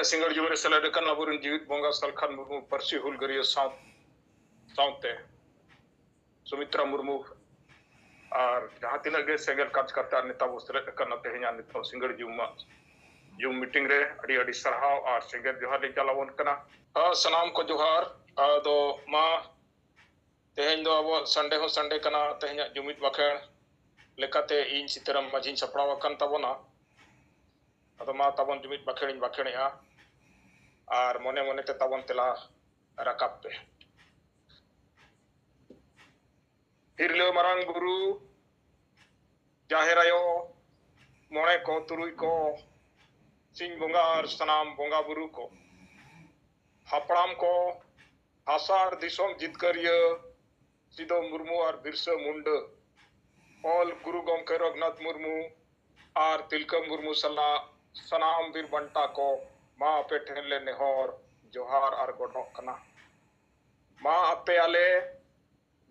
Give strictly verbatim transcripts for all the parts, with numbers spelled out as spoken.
ᱥᱤᱸᱜᱟᱹᱲ ᱡᱩᱢᱤ ᱨᱮ ᱥᱮᱞᱮᱫ ᱟᱠᱟᱱ ᱟᱵᱚᱨᱮᱱ ᱡᱤᱣᱤᱫ ᱵᱚᱸᱜᱟ ᱥᱟᱞᱠᱷᱟᱱ ᱢᱩᱨᱢᱩ ᱯᱟᱹᱨᱥᱤ ᱦᱩᱞᱜᱟᱹᱨᱤᱭᱟᱹ ᱥᱟᱶ ᱥᱟᱶᱛᱮ ᱥᱩᱢᱤᱛᱨᱟ ᱢᱩᱨᱢᱩ ᱟᱨ ᱡᱟᱦᱟᱸ ᱛᱤᱱᱟᱹᱜ ᱜᱮ ᱥᱮᱸᱜᱮᱞ ᱠᱟᱡᱽᱠᱟᱨᱛᱟ ᱟᱨ ᱱᱮᱛᱟ ᱵᱚ ᱥᱮᱞᱮᱫ ᱟᱠᱟᱱᱟ ᱛᱮᱦᱮᱧᱟᱜ ᱱᱤᱛᱚᱜ ᱥᱤᱸᱜᱟᱹᱲ ᱡᱩᱢ ᱡᱩᱢ ᱢᱤᱴᱤᱝ ᱨᱮ ᱟᱹᱰᱤ ᱟᱹᱰᱤ ᱥᱟᱨᱦᱟᱣ ᱟᱨ ᱥᱮᱸᱜᱮᱞ ᱡᱚᱦᱟᱨ ᱞᱤᱧ ᱪᱟᱞ ᱟᱵᱚᱱ ᱠᱟᱱᱟ᱾ ᱟᱨ ᱥᱟᱱᱟᱢ ᱠᱚ ᱡᱚᱦᱟᱨ᱾ ᱟᱫᱚ ᱢᱟ ᱛᱮᱦᱮᱧ ᱫᱚ ᱟᱵᱚᱣᱟᱜ ᱥᱟᱱᱰᱮ ᱦᱚᱸ ᱥᱟᱱᱰᱮ ᱠᱟᱱᱟ᱾ ᱛᱮᱦᱮᱧᱟᱜ ᱡᱩᱢᱤᱫ ᱵᱟᱠᱷᱮᱲ ᱞᱮᱠᱟᱛᱮ ᱤᱧ ᱥᱤᱛᱟᱹᱨᱟᱢ ᱢᱟᱹᱡᱷᱤᱧ ᱥᱟᱯᱲᱟᱣ ᱟᱠᱟᱱ ᱛᱟᱵᱚᱱᱟ᱾ ᱟᱫᱚ ᱢᱟ ᱛᱟᱵᱚᱱ ᱡᱩᱢᱤᱫ ᱵᱟᱠᱷᱮᱲᱤᱧ ᱵᱟᱠᱷᱮᱲᱮᱜᱼᱟ ᱟᱨ ᱢᱚᱱᱮ ᱢᱚᱱᱮᱛᱮ ᱛᱟᱵᱚᱱ ᱛᱮᱞᱟ ᱨᱟᱠᱟᱵ ᱯᱮ᱾ ᱛᱤᱨᱞᱟᱹ ᱢᱟᱨᱟᱝ ᱵᱩᱨᱩ, ᱡᱟᱦᱮᱨ ᱟᱭᱳ, ᱢᱚᱬᱮ ᱠᱚ ᱛᱩᱨᱩᱭ ᱠᱚ, ᱥᱤᱧ ᱵᱚᱸᱜᱟ ᱟᱨ ᱥᱟᱱᱟᱢ ᱵᱚᱸᱜᱟ ᱵᱩᱨᱩ ᱠᱚ, ᱦᱟᱯᱲᱟᱢ ᱠᱚ, ᱦᱟᱥᱟ ᱟᱨ ᱫᱤᱥᱚᱢ ᱡᱤᱛᱠᱟᱹᱨᱤᱭᱟᱹ ᱥᱤᱫᱚ ᱢᱩᱨᱢᱩ ᱟᱨ ᱵᱤᱨᱥᱟᱹ ᱢᱩᱱᱰᱟᱹ, ᱚᱞ ᱜᱩᱨᱩ ᱜᱚᱢᱠᱮ ᱨᱚᱜᱷᱩᱱᱟᱛᱷ ᱢᱩᱨᱢᱩ ᱟᱨ ᱛᱤᱞᱠᱟᱹ ᱢᱩᱨᱢᱩ ᱥᱟᱞᱟᱜ ᱥᱟᱱᱟᱢ ᱵᱤᱨ ᱵᱟᱱᱴᱟ ᱠᱚ, ᱢᱟ ᱟᱯᱮ ᱴᱷᱮᱱ ᱞᱮ ᱱᱮᱦᱚᱨ ᱡᱚᱦᱟᱨ ᱟᱨ ᱜᱚᱰᱚᱜ ᱠᱟᱱᱟ᱾ ᱢᱟ ᱟᱯᱮ ᱟᱞᱮ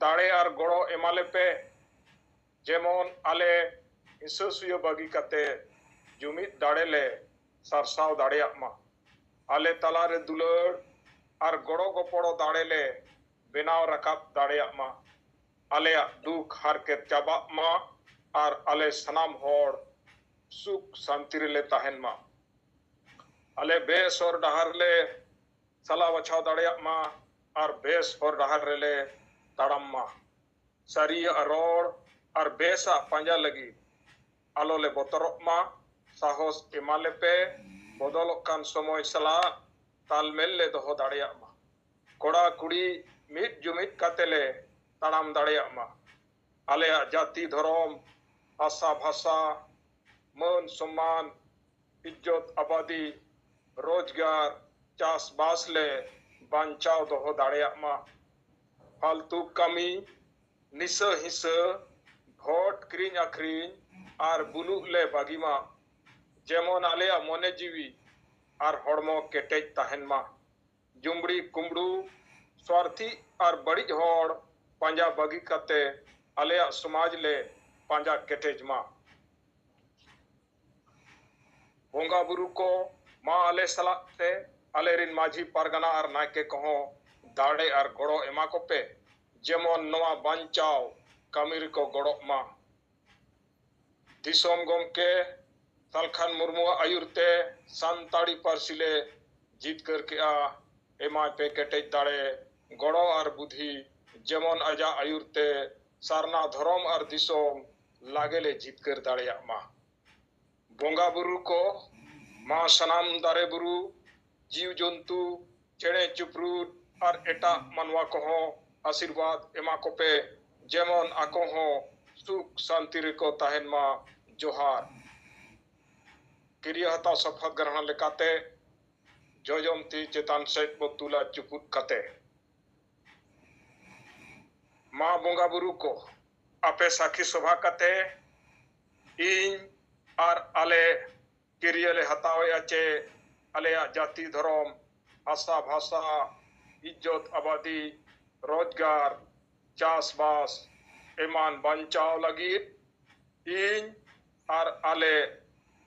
ᱫᱟᱲᱮ ᱟᱨ ᱜᱚᱲᱚ ᱮᱢᱟᱞᱮ ᱯᱮ, ᱡᱮᱢᱚᱱ ᱟᱞᱮ ᱦᱤᱸᱥᱟᱹ ᱥᱩᱭᱟᱹ ᱵᱟᱹᱜᱤ ᱠᱟᱛᱮ ᱡᱩᱢᱤᱫ ᱫᱟᱲᱮ ᱞᱮ ᱥᱟᱨᱥᱟᱣ ᱫᱟᱲᱮᱭᱟᱜ ᱢᱟ᱾ ᱟᱞᱮ ᱛᱟᱞᱟᱨᱮ ᱫᱩᱞᱟᱹᱲ ᱟᱨ ᱜᱚᱲᱚ ᱜᱚᱯᱚᱲᱚ ᱫᱟᱲᱮ ᱞᱮ ᱵᱮᱱᱟᱣ ᱨᱟᱠᱟᱵ ᱫᱟᱲᱮᱭᱟᱜ ᱢᱟ᱾ ᱟᱞᱮᱭᱟᱜ ᱫᱩᱠ ᱦᱟᱨᱠᱮᱛ ᱪᱟᱵᱟᱜ ᱢᱟ ᱟᱨ ᱟᱞᱮ ᱥᱟᱱᱟᱢ ᱦᱚᱲ ᱥᱩᱠ ᱥᱟᱱᱛᱤ ᱨᱮᱞᱮ ᱛᱟᱦᱮᱱ ᱢᱟ᱾ ᱟᱞᱮ ᱵᱮᱥ ᱦᱚᱨ ᱰᱟᱦᱟᱨ ᱞᱮ ᱥᱟᱞᱟ ᱵᱟᱪᱷᱟᱣ ᱫᱟᱲᱮᱭᱟᱜ ᱢᱟ ᱟᱨ ᱵᱮᱥ ᱦᱚᱨ ᱰᱟᱦᱟᱨ ᱨᱮᱞᱮ ᱛᱟᱲᱟᱢ ᱢᱟ᱾ ᱥᱟᱹᱨᱤᱭᱟᱜ ᱨᱚᱲ ᱟᱨ ᱵᱮᱥᱟᱜ ᱯᱟᱸᱡᱟ ᱞᱟᱹᱜᱤᱫ ᱟᱞᱚ ᱞᱮ ᱵᱚᱛᱚᱨᱚᱜ ᱢᱟ᱾ ᱥᱟᱦᱚᱥ ᱮᱢᱟ ᱞᱮᱯᱮ, ᱵᱚᱫᱚᱞᱚᱜ ᱠᱟᱱ ᱥᱚᱢᱚᱭ ᱥᱟᱞᱟᱜ ᱛᱟᱞᱢᱮᱞ ᱞᱮ ᱫᱚᱦᱚ ᱫᱟᱲᱮᱭᱟᱜ ᱢᱟ᱾ ᱠᱚᱲᱟ ᱠᱩᱲᱤ ᱢᱤᱫ ᱡᱩᱢᱤᱫ ᱠᱟᱛᱮ ᱞᱮ ᱛᱟᱲᱟᱢ ᱫᱟᱲᱮᱭᱟᱜ ᱢᱟ᱾ ᱟᱞᱮᱭᱟᱜ ᱡᱟᱹᱛᱤ ᱫᱷᱚᱨᱚᱢ, ᱵᱷᱟᱥᱟ ᱵᱷᱟᱥᱟ, ᱢᱟᱹᱱ ᱥᱚᱢᱢᱟᱱ, ᱤᱡᱽᱡᱚᱛ ᱟᱵᱟᱫᱤ, ᱨᱳᱡᱽᱜᱟᱨ, ᱪᱟᱥᱵᱟᱥ ᱞᱮ ᱵᱟᱧᱪᱟᱣ ᱫᱚᱦᱚ ᱫᱟᱲᱮᱭᱟᱜ ᱢᱟ᱾ ᱯᱷᱟᱞᱛᱩ ᱠᱟᱹᱢᱤ, ᱱᱤᱥᱟᱹ ᱦᱤᱸᱥᱟᱹ, ᱵᱷᱳᱴ ᱠᱤᱨᱤᱧ ᱟᱹᱠᱷᱨᱤᱧ ᱟᱨ ᱵᱩᱞᱩᱜ ᱞᱮ ᱵᱟᱹᱜᱤ ᱢᱟ᱾ ᱡᱮᱢᱚᱱ ᱟᱞᱮᱭᱟᱜ ᱢᱚᱱᱮ ᱡᱤᱣᱤ ᱟᱨ ᱦᱚᱲᱢᱚ ᱠᱮᱴᱮᱡ ᱛᱟᱦᱮᱱ ᱢᱟ᱾ ᱡᱩᱢᱲᱤ ᱠᱩᱢᱵᱽᱲᱩ, ᱥᱣᱟᱨᱛᱷᱤ ᱟᱨ ᱵᱟᱹᱲᱤᱡ ᱦᱚᱲ ᱯᱟᱸᱡᱟ ᱵᱟᱹᱜᱤ ᱠᱟᱛᱮ ᱟᱞᱮᱭᱟᱜ ᱥᱚᱢᱟᱡᱽ ᱞᱮ ᱯᱟᱸᱡᱟ ᱠᱮᱴᱮᱡ ᱢᱟ᱾ ᱵᱚᱸᱜᱟ ᱵᱩᱨᱩ ᱠᱚ, ᱢᱟ ᱟᱞᱮ ᱥᱟᱞᱟᱜ ᱛᱮ ᱟᱞᱮᱨᱤᱱ ᱢᱟᱹᱡᱷᱤ ᱯᱟᱨᱜᱟᱱᱟ ᱟᱨ ᱱᱟᱭᱠᱮ ᱠᱚᱦᱚᱸ ᱫᱟᱲᱮ ᱟᱨ ᱜᱚᱲᱚ ᱮᱢᱟ ᱠᱚᱯᱮ, ᱡᱮᱢᱚᱱ ᱱᱚᱣᱟ ᱵᱟᱧᱪᱟᱣ ᱠᱟᱹᱢᱤ ᱨᱮᱠᱚ ᱜᱚᱲᱚᱜ ᱢᱟ᱾ ᱫᱤᱥᱚᱢ ᱜᱚᱢᱠᱮ ᱥᱟᱞᱠᱷᱟᱱ ᱢᱩᱨᱢᱩᱣᱟᱜ ᱟᱹᱭᱩᱨ ᱛᱮ ᱥᱟᱱᱛᱟᱲᱤ ᱯᱟᱹᱨᱥᱤ ᱞᱮ ᱡᱤᱛᱠᱟᱹᱨ ᱠᱮᱜᱼᱟ᱾ ᱮᱢᱟᱭ ᱯᱮ ᱠᱮᱴᱮᱡ ᱫᱟᱲᱮ, ᱜᱚᱲᱚ ᱟᱨ ᱵᱩᱫᱷᱤ, ᱡᱮᱢᱚᱱ ᱟᱡᱟᱜ ᱟᱹᱭᱩᱨ ᱛᱮ ᱥᱟᱨᱱᱟ ᱫᱷᱚᱨᱚᱢ ᱟᱨ ᱫᱤᱥᱚᱢ ᱞᱟᱜᱮ ᱞᱮ ᱡᱤᱛᱠᱟᱹᱨ ᱫᱟᱲᱮᱭᱟᱜ ᱢᱟ᱾ ᱵᱚᱸᱜᱟ ᱵᱩᱨᱩ ᱠᱚ, ᱢᱟ ᱥᱟᱱᱟᱢ ᱫᱟᱨᱮ ᱵᱩᱨᱩ, ᱡᱤᱣ ᱡᱚᱱᱛᱩ, ᱪᱮᱬᱮ ᱪᱤᱯᱨᱩᱫ ᱟᱨ ᱮᱴᱟᱜ ᱢᱟᱱᱣᱟ ᱠᱚᱦᱚᱸ ᱟᱥᱤᱨᱵᱟᱫᱽ ᱮᱢᱟ ᱠᱚᱯᱮ, ᱡᱮᱢᱚᱱ ᱟᱠᱚ ᱦᱚᱸ ᱥᱩᱠ ᱥᱟᱱᱛᱤ ᱨᱮᱠᱚ ᱛᱟᱦᱮᱱ ᱢᱟ᱾ ᱡᱚᱦᱟᱨ᱾ ᱠᱤᱨᱭᱟᱹ ᱦᱟᱛᱟᱣ ᱥᱟᱯᱷᱟᱛ ᱜᱟᱨᱦᱟᱱ ᱞᱮᱠᱟᱛᱮ ᱡᱚᱡᱚᱢ ᱛᱤ ᱪᱮᱛᱟᱱ ᱥᱮᱫ ᱵᱚ ᱛᱩᱞᱟ ᱪᱩᱯᱩᱫ ᱠᱟᱛᱮ᱾ ᱢᱟ ᱵᱚᱸᱜᱟ ᱵᱩᱨᱩ ᱠᱚ, ᱟᱯᱮ ᱥᱟᱹᱠᱷᱤ ᱥᱚᱵᱷᱟ ᱠᱟᱛᱮ ᱤᱧ ᱟᱨ ᱟᱞᱮ ᱠᱤᱨᱭᱟᱹ ᱞᱮ ᱦᱟᱛᱟᱣᱮᱜᱼᱟ ᱪᱮ ᱟᱞᱮᱭᱟᱜ ᱡᱟᱹᱛᱤ ᱫᱷᱚᱨᱚᱢ, ᱵᱷᱟᱥᱟ ᱵᱷᱟᱥᱟ, ᱤᱡᱽᱡᱚᱛ ᱟᱵᱟᱫᱤ, ᱨᱳᱡᱽᱜᱟᱨ, ᱪᱟᱥᱵᱟᱥ ᱮᱢᱟᱱ ᱵᱟᱧᱪᱟᱣ ᱞᱟᱹᱜᱤᱫ ᱤᱧ ᱟᱨ ᱟᱞᱮ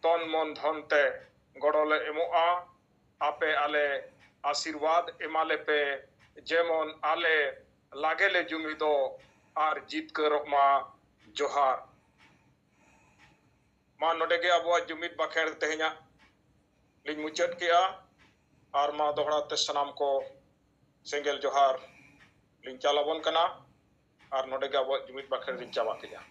ᱛᱚᱱ ᱢᱚᱱ ᱫᱷᱚᱱ ᱛᱮ ᱜᱚᱲᱚ ᱞᱮ ᱮᱢᱚᱜᱼᱟ᱾ ᱟᱯᱮ ᱟᱞᱮ ᱟᱥᱤᱨᱵᱟᱫᱽ ᱮᱢᱟ ᱞᱮᱯᱮ, ᱡᱮᱢᱚᱱ ᱟᱞᱮ ᱞᱟᱜᱮ ᱞᱮ ᱡᱩᱢᱤᱫᱚᱜ ᱟᱨ ᱡᱤᱛᱠᱟᱹᱨᱚᱜ ᱢᱟ᱾ ᱡᱚᱦᱟᱨ᱾ ᱢᱟ ᱱᱚᱰᱮ ᱜᱮ ᱟᱵᱚᱣᱟᱜ ᱡᱩᱢᱤᱫ ᱵᱟᱠᱷᱮᱲ ᱛᱮᱦᱮᱧᱟᱜ ᱞᱤᱧ ᱢᱩᱪᱟᱹᱫ ᱠᱮᱜᱼᱟ᱾ ᱟᱨ ᱢᱟ ᱫᱚᱦᱲᱟ ᱛᱮ ᱥᱟᱱᱟᱢ ᱠᱚ ᱥᱮᱸᱜᱮᱞ ᱡᱚᱦᱟᱨ ᱞᱤᱧ ᱪᱟᱞ ᱟᱵᱚᱱ ᱠᱟᱱᱟ᱾ ᱟᱨ ᱱᱚᱰᱮ ᱜᱮ ᱟᱵᱚᱣᱟᱜ ᱡᱩᱢᱤᱫ ᱵᱟᱠᱷᱮᱲ ᱞᱤᱧ ᱪᱟᱵᱟ ᱠᱮᱜᱼᱟ᱾